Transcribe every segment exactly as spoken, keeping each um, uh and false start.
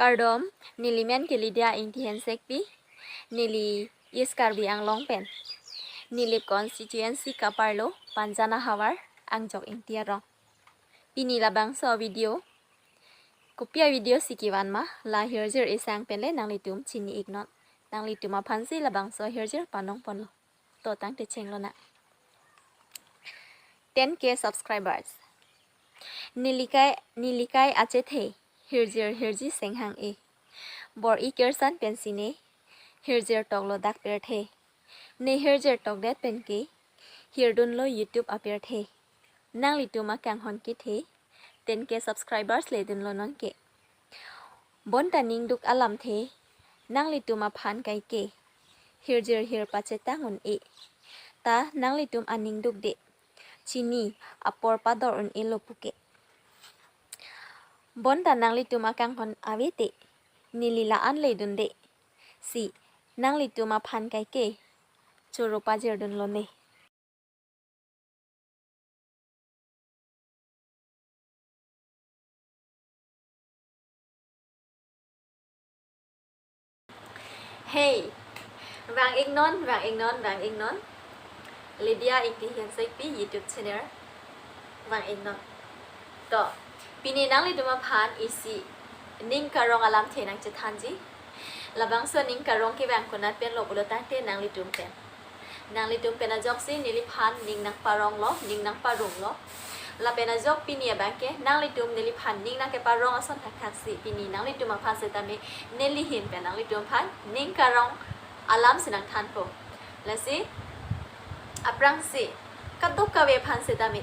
Kardom, neli men ke Lydia Ingti Hensekpi, neli East Karbi Anglong pen, Nilip constituency kaparlo Panjana havar Angjok Ingti arong. Pini labangso video, kopi a video si kevan ma, la hirjir isang pen le nanglitum chini iknon. Nanglitum aphan si labangso hirjir panong ponlo. To tangte chenglonang. Ten K subscribers. Nelikai, nelikai achethe, hirjir hirji senghang e. Bor-i kirsan pensi ne hirjir toklo dak pirthe. Ne hirjir tokdet pen ke hirdunlo YouTube apirthe. Nanglitum akanghon kethe, ten K subscribers ledunlo non ke. Bonta ningduk alamthe, nanglitum aphan kaike hirjir hir pachetang un-e. Ta nanglitum aningdukde, chini apor pador un-elo puke. Bonta nanglitum akanghon avete, neli la-an ledunde. Si, nanglitum aphan kaike choro pajirdunlo ne. Hey, vang iknon, vang iknon, vang iknon. Lydia Ingti Hensekpi YouTube channel. Vang iknon. To, pini nanglitum aphan isi ning karong alamthe nangchethanji. Labangso ning karong kevang konat penlo pulo tangte nanglitum pen. Nanglitum pen ajoksi neliphan ning nangparonglo, ning nangparumlo. Lapen ajok pini abangke nanglitum neliphan ning nangkeparong ason thakthaksi pini nanglitum aphan setame neli ahin pen nanglitum aphan ning karong alam si nangthanpo. Lasi aphrangsi kadokave aphan setame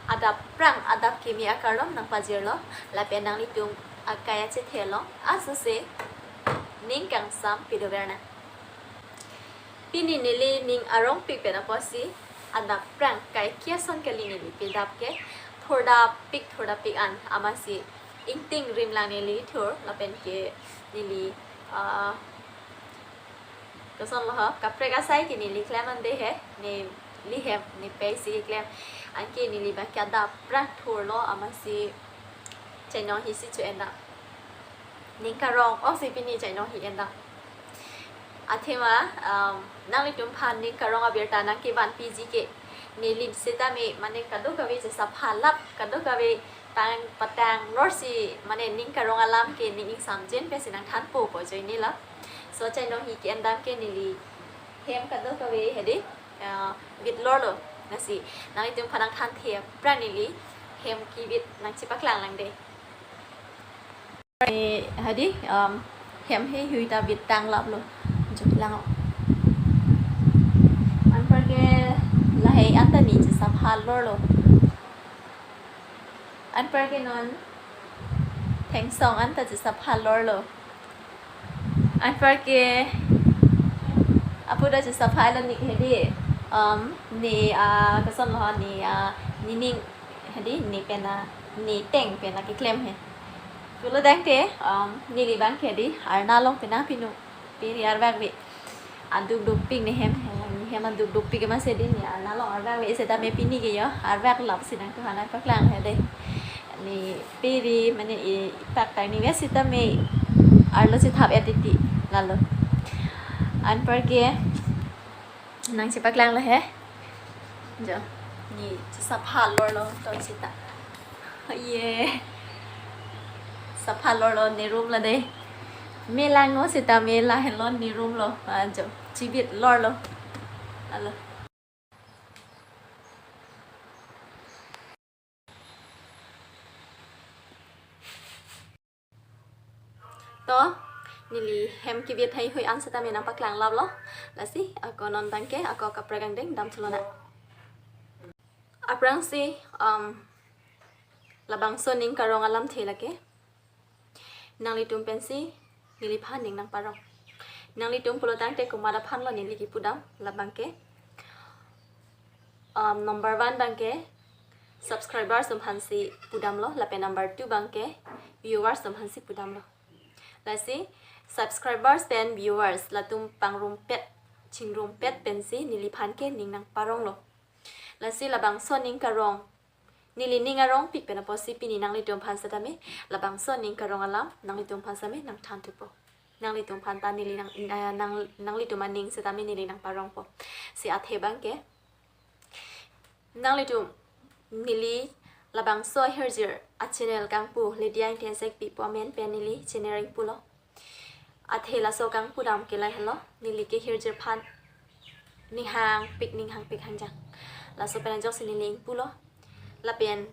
adap phrang adap kimi akardom nangpajirlo, lapen nanglitum akai achethe along asuse ning kangsam pidovernang. Pini neli ning arongpik pen apotsi adap phrang kaike ason kali neli pidap ke thurdapik thurdapik an amatsi ingting rimlang neli thur lapen ke neli, ah, kosonlo ho, kaprek asai ke neli klem ande he, neli hem, ne pei si keklem. Anke neli abangke adap phrang thurlo amatsi chainong hisi cho-endam. Ning karong oksi pini chainong hi endam. Athema, um, nanglitum aphan ning karong abirta nangkevanpiji ke neli setame mane kadokave chesaphalap, kadokave tang patang norsi mane ning karong alam ke ning ingsamjin pensi nangthanpo pu ajoine la. So chainong hi ke-endam ke neli hem kadokave hedi, ah, vit lorlo. Lasi nanglitum aphan nangthanthe aphrang neli hem kevit nangchepaklang lang de. Eh, hedi, um, hem heihui ta vit tanglaplo. Jok lang. Anparke lahei anta ne chesapha lorlo. Anparke non thengsong anta chesapha lorlo. Anparke apuda chesapha lo ne hedi, um, ne, ah, kosonlo ne, ah, ne ning hedi ne pen a, ne teng pen a keklem he. Pulo tangte, um, neli abangke hedi arna along pen nangpinu. Piri arvak ave. Aduk dukpik ne hem, ne hem aduk dukpik amatsi hedi ne arna along arvak ave setame pini ke jo arvaklap si nangtuhan nangpaklang he de. Ne piri mane e pak tang ne vet setame arlo chethap et titi lalo. Anparke nangchepaklang lo he. Jo, ne chesapha lorlo to seta. Ye. Sapha lorlo ne rum la de. Me lang no setame lahenlo ne rumlo. Ah, jo. Chevit lorlo. Alo. To, neli hem kevit heihui an setame nangpaklang laplo. Lasi, ako non tangke, ako kaprek angdeng damthu lonang. Aphrangsi, um, labangso ning karong alamthe lake nanglitum pensi neliphan ning nangparong. Nanglitum pulo tangte komat aphanlo neli kepudam labangke. Um, number one abangke subscribers atum aphansi pudamlo, lapen number two abangke viewers atum aphansi pudamlo. Lasi subscribers pen viewers latum pangrumpet, chingrumpet pensi neliphan ke ning nangparonglo. Lasi labangso ning karong Neli ning arongpik pen apotsi pini nanglitum aphan setame labangso aning karong alam nanglitum aphan setame nangthanthupo. Nanglitum aphan ta neli nang, eh, nang, nanglitum aning setame neli nangparongpo. Si athe abangke nanglitum neli labangso ahirjir a-channel kangpu Lydia Ingti Sekpi pu amen pen neli channel ingpulo. Athe laso kangpu dam ke lahelo, neli ke hirjir aphan ning hangpik, ning hangpik hangjang. Laso pen ajoksi neli ingpulo. Lapen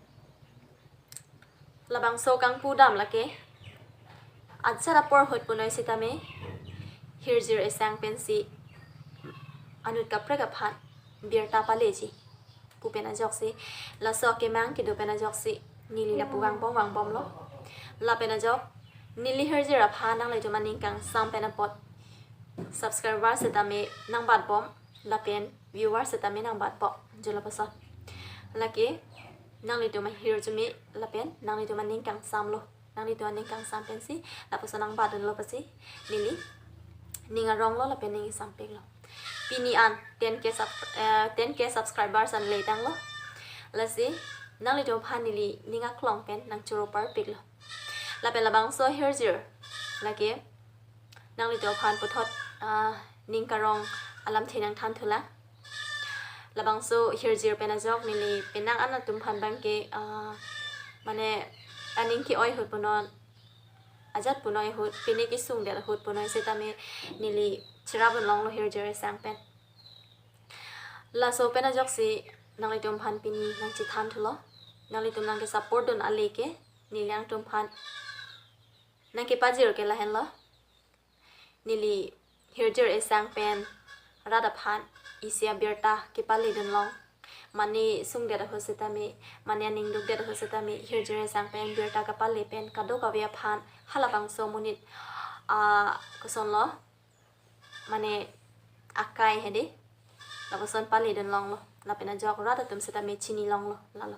labangso kangpu dam lake ajat apor ahut punoi setame hirjir esang pensi anut kaprek aphan birta paleji pu pen ajoksi, laso akemang kedo pen ajoksi neli lapu vangbom vangbomlo. Lapen ajok neli hirjir aphan nanglitum aning kangsam pen apot subscriber setame nangbatbom lapen viewer setame nangbatbom, jo lapuson. Lake nanglitum ahirjume lapen nanglitum aning kangsamlo. Nanglitum aning kangsam pensi lapuson nangbatdunlo pusi neli ning aronglo lapen ning isampiklo. Pini an ten K sub-, eh, ten K subscribers an letanglo. Lasi nanglitum aphan neli ning aklong pen nangchoro parpiklo. Lapen labangso hirjir lake nanglitum aphan puthot, ah, ning karong alamthe nangthanthulang. Labangso hirjir pen ajok neli penang an atum aphan abangke, ah, mane aning ke-oi ahut punoi, ajat punoi ahut, pine kesung det ahut punoi setame neli cherapdunlonglo hirjir esang pen. Laso pen ajoksi nanglitum aphan pini nangchethanthulo. Nanglitum nangkesupport dun ale ke neli nangtum aphan nangkepajir ke lahenlo. Neli hirjir esang pen rat aphan isi abirta kepaledunlong. Mane sungdet ahut setame, mane aning dukdet ahut setame, hirjir esang pen birta kepale pen kadokave aphan halabangso amonit, ah, kosonlo, mane akai hedi, lapuson paledunlonglo. Lapen ajok rat atum setame chinilonglo, lalo.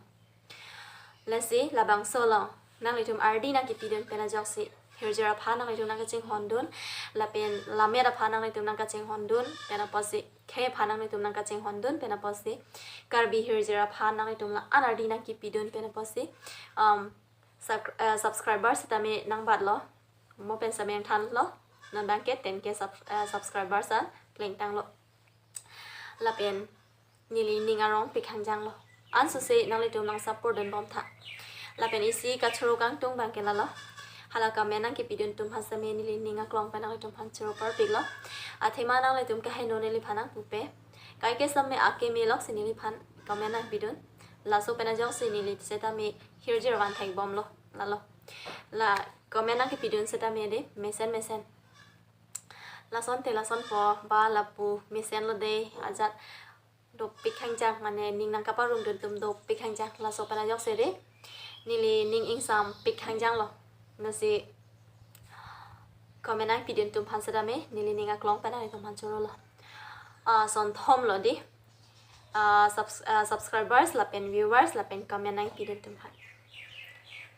Lasi labangso along nanglitum ardi nangkepidun pen ajoksi hirjir aphan nanglitum nangkachinghondun, lapen lammet aphan nanglitum nangkachinghondun pen apotsi, khei aphan nanglitum nangkachinghondun pen apotsi, Karbi hirjir aphan nanglitum la-an ardi nangkepidun pen apotsi, um, sub-, eh, subscriber setame nangbatlo. Mo pen setame nangthanlo. Non abangke ten K sub-, eh, subscribers an plengtanglo. Lapen neli ning arongpik hangjanglo. Ansose nanglitum nangsupport dunbomtha. Lapen isi kachoro kangtung abangke lalo. Hala comment nangkepidun atum aphan setame neli ning aklong pen nanglitum aphan choro parpiklo. Athema nanglitum kaheno neliphan nangpupe. Kaike setame akeme loksi neliphan comment nangpidun. Laso pen ajoksi neli setame hirjir vanthekbomlo, lalo. La comment nangkepidun setame de mesen mesen. Lasonte lasonpo, ba lapu mesenlo de, ajat dopik hangjang, mane ning nangkaparongdun atum dopik hangjang. Laso pen ajoksi de neli ning ingsampik hangjanglo. Lasi comment nangpidun atum aphan setame neli ning aklong pen nanglitum aphan chorolo. Ah, son thomlo de. Ah, subs-, ah, subscribers lapen viewers lapen comment nangpidun atum aphan.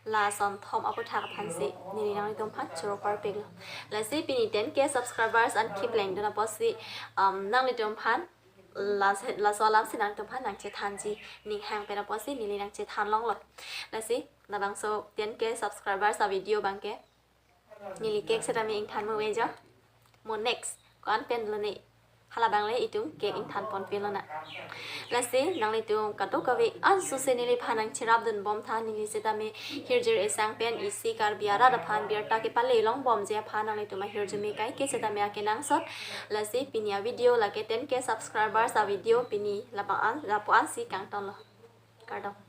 La son thom aputhak aphansi neli nanglitum aphan choro parpiklo. Lasi pini ten K subscribers an keplengdun apotsi, um, nanglitum aphan la se-, laso alamsi nanglitum aphan nangchethanji, ning hang pen apotsi neli nangchethanlonglo. Lasi labangso ten K subscribers a-video abangke neli cake setame ingthan mo vejo. Mo next ko-an pen lone, hala abang le itum cake ingthan ponpe lonang. Lasi nanglitum kadokave ansose neliphan nangcherapdunbomtha, neli setame hirjir esang pen isi Karbi arat aphan birta kepalelongbomji aphan nanglitum ahirjume kaike setame akenangsot. Lasi pini a-video lake ten K subscribers a-video pini labang an, lapu ansi kangtonlo. Kardom.